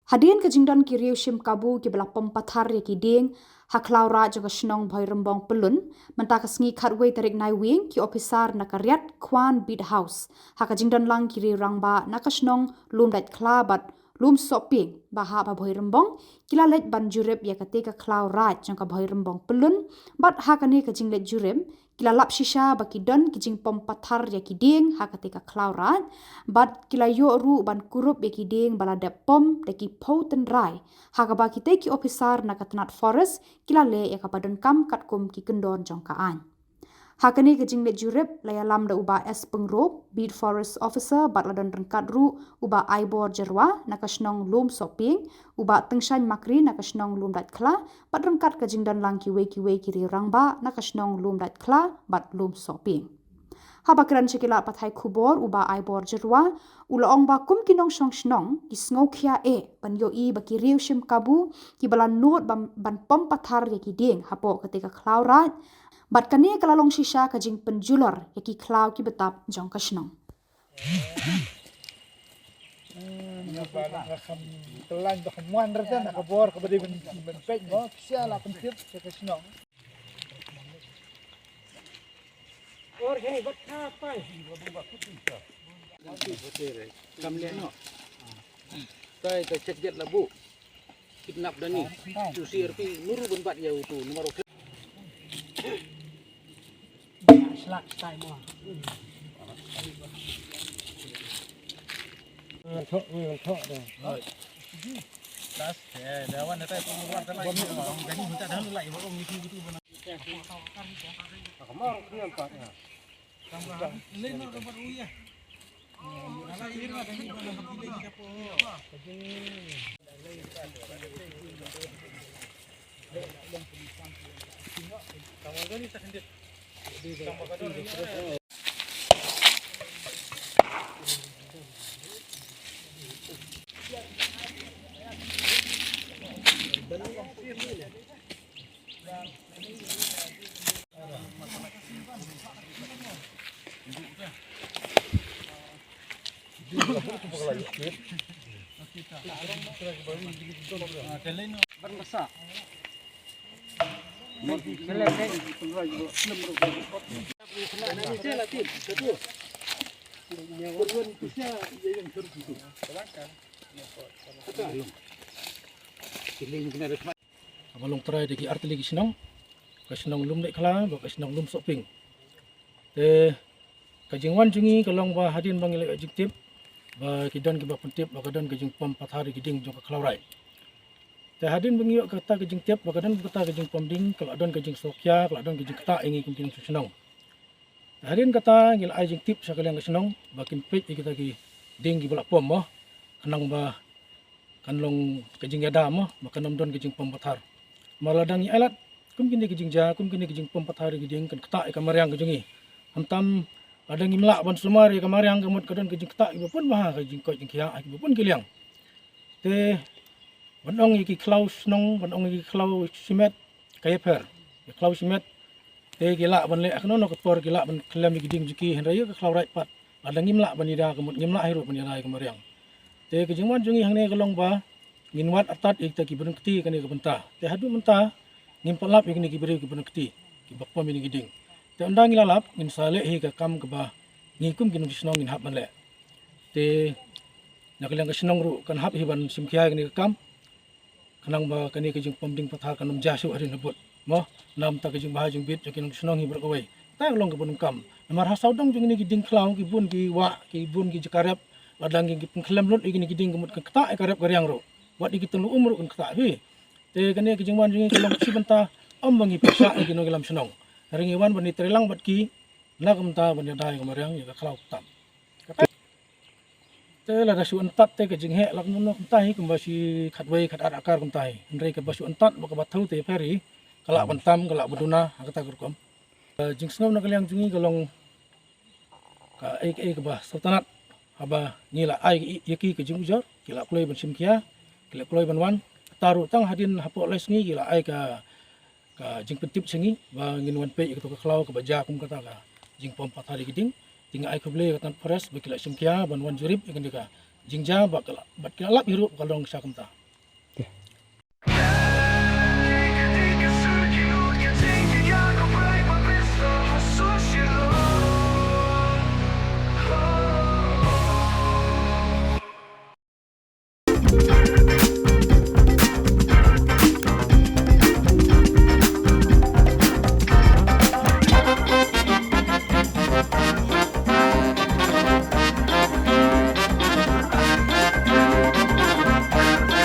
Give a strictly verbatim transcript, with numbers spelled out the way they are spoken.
Hadien ka jingdon ki riew shim kabu kiba la pom pathar ïa ki dieng ha khlaw raid jong ka shnong Bhoirymbong Pyllun, mynta ka sngi khatwei tarik Naiwieng, ki ophisar na ka Riat Khwan Beat House, ha ka jingdon lang ki riew rangbah na ka shnong Lumdaitkhla bad Lumsohpieng ba hap ha Bhoirymbong, ki la leit ban jurip ïa kata ka khlaw raid jong ka Bhoirymbong Pyllun. Bad ha kane ka jingleit jurip, ki la lap shisha ba ki don ki jingpom pathar ïa ki dieng ha kata ka khlaw raid, bad ki la ïoh ruh ban kurup ïa ki dieng ba la dep pom da ki phew tynrai, ha kaba kita ki ophisar na ka tnat forest ki la leh ïa kaba donkam katkum ki kyndon jong ka aiñ. Ha kane ka jingleit jurip la ïalam da u Bah S Pyngrope, Beat Forest Officer, bad la don ryngkat ruh u Bah Aibor Jyrwa na ka shnong Lumsohpieng, u Bah Tyngshaiñ Makri na ka shnong Lumdaitkhla, bad ryngkat ka jingdon lang kiwei kiwei ki riew rangbah na ka shnong Lumdaitkhla bad Lumsohpieng. Haba kren sha ki lad pathai khubor, u Bah Aibor Jyrwa u la ong ba kum ki nongshong shnong, ki sngewkhia eh ban ïohi ba ki riew shim kabu kiba la nud ban, ban pom pathar ïa ki dieng hapoh kata ka khlaw raid, bad kane ka la long shisha ka jingpynjulor ïa ki khlaw ki btap jong ka shnong. Ïa ba la kham khlaiñ ba kham wan rata na ka bor kaba dei ban, ban peit mo, sia la pyntip sha ka shnong. Or hei bat kha pai. Kam leh noh. Tai ta chet get la bu. Kidnap dani. Tu C R P nuru ban bat ïa utu numero. Slak stai mo. Thok, thok de. Plus, eh, da wan da tai ko wan da lai. Dani minta dah lai ba ong ni tu tu. Kamar ni empat ya. Kaba long trai da ki artylli ki shnong, ka shnong Lumdaitkhla bad ka shnong Lumsohpieng. Te ka jingwan jong ngi ka long ba hadien ba ngi leh ka jingtip ba ki don kiba pyntip ba ka don ka jingpom pathar ïa ki dieng jong ka khlaw raid. Te hadien ba ngi ïoh kata ka jingtip ba ka don kata ka jingpom dieng, ka la don ka jingsngewkhia, ka la don ka jingktah ïa ngi kum ki nongshong shnong. Te hadien kata ngi la ai jingtip sha ka liang ka shnong ba kin peit ïa kita ki dieng kiba la pom mo, khnang ba kan long ka jingïada mo, ba kan ym don ka jingpom pathar. Namar lada ngi ai lad kum kine ki jingjia, kum kine ki jingpom pathar ïa ki dieng, kan ktah ïa ka mariang ka jong ngi. Khamtam lada ngim lah ban sumar ïa ka mariang, ka mut ka don ka jingktah kiba bun bha ha ka jingkoit jingkhiah, ha kiba bun ki liang. Te ban ong ïa ki khlaw shnong, ban ong ïa ki khlaw shimet, ka ïapher. Ki khlaw shimet te ki lah ban leh ha kano kano ka por, ki lah ban khlem ïa ki dieng jong ki, hynrei ïa ka khlaw raid pat, lada ngim lah ban ïada, ka mut ngim lah hi ruh ban ïada ïa ka mariang. Te ka jingwan jong ngi hangne ka long ba ngin wad artat ïa kita kiba don kti ha kane ka bynta. Te haduh mynta ngim pat lap ïa kine ki briew kiba don kti kiba pom ïa kine ki dieng. Te ynda ngi la lap, ngin sa leh hi ka kam kaba ngi kum ki nongshong shnong ngin hap ban leh. Te na ka liang ka shnong ruh kan hap hi ban shimkhia ïa kane ka kam, khnang ba kane ka jingpom dieng pathar kan ym jia shuh hadien habud mo. Namar ka jingbha jingbit jong ki nongshong shnong hi baroh kawei, kata ka long kaba donkam. Namar ha sawdong jong kine ki dieng khlaw ki bun ki wah, ki bun ki jaka rep, lada ngi pynkhlem lut ïa kine ki dieng, ka mut kan ktah ïa ka rep ka riang ruh, wat ïa ki tyllong um ruh kan ktah hi. Te kane ka jingwan jong ngi ka long shi bynta, ym ba ngi pyrshah ïa ki nongïalam shnong, hynrei ngi wan ban ïatreilang bad ki na ka bynta ban ïada ïa ka mariang, ïa ka khlaw ktam. Te lada shu yntat te ka jingheh la kumno kumta hi, kumba shi khatwei khatar akar kumta hi. Hynrei kaba shu yntat bad kaba thew te pher hi, ka lah ban tam, ka lah ban duna ha kata ka rukom. Ka jingsngew na ka liang jong ngi ka long kaei kaei kaba sngewtynnat haba ngi la ai ïa ki ka jingujor, ki la kloi ban shimkhia, ki la kloi ban wan. Kata ruh tang hadien hapoh lai sngi ki la ai ka ka jingpyntip sha ngi ba ngin wan peit ïa kato ka khlaw kaba jia kum kata ka jingpom pathar ïa ki dieng. Te nga ai khublei ïa ka tnat forest ba ki la shimkhia ban wan jurip ïa kane ka jingjia, bad ka la, bad ki la lap hi ruh ba ka long sha kumta.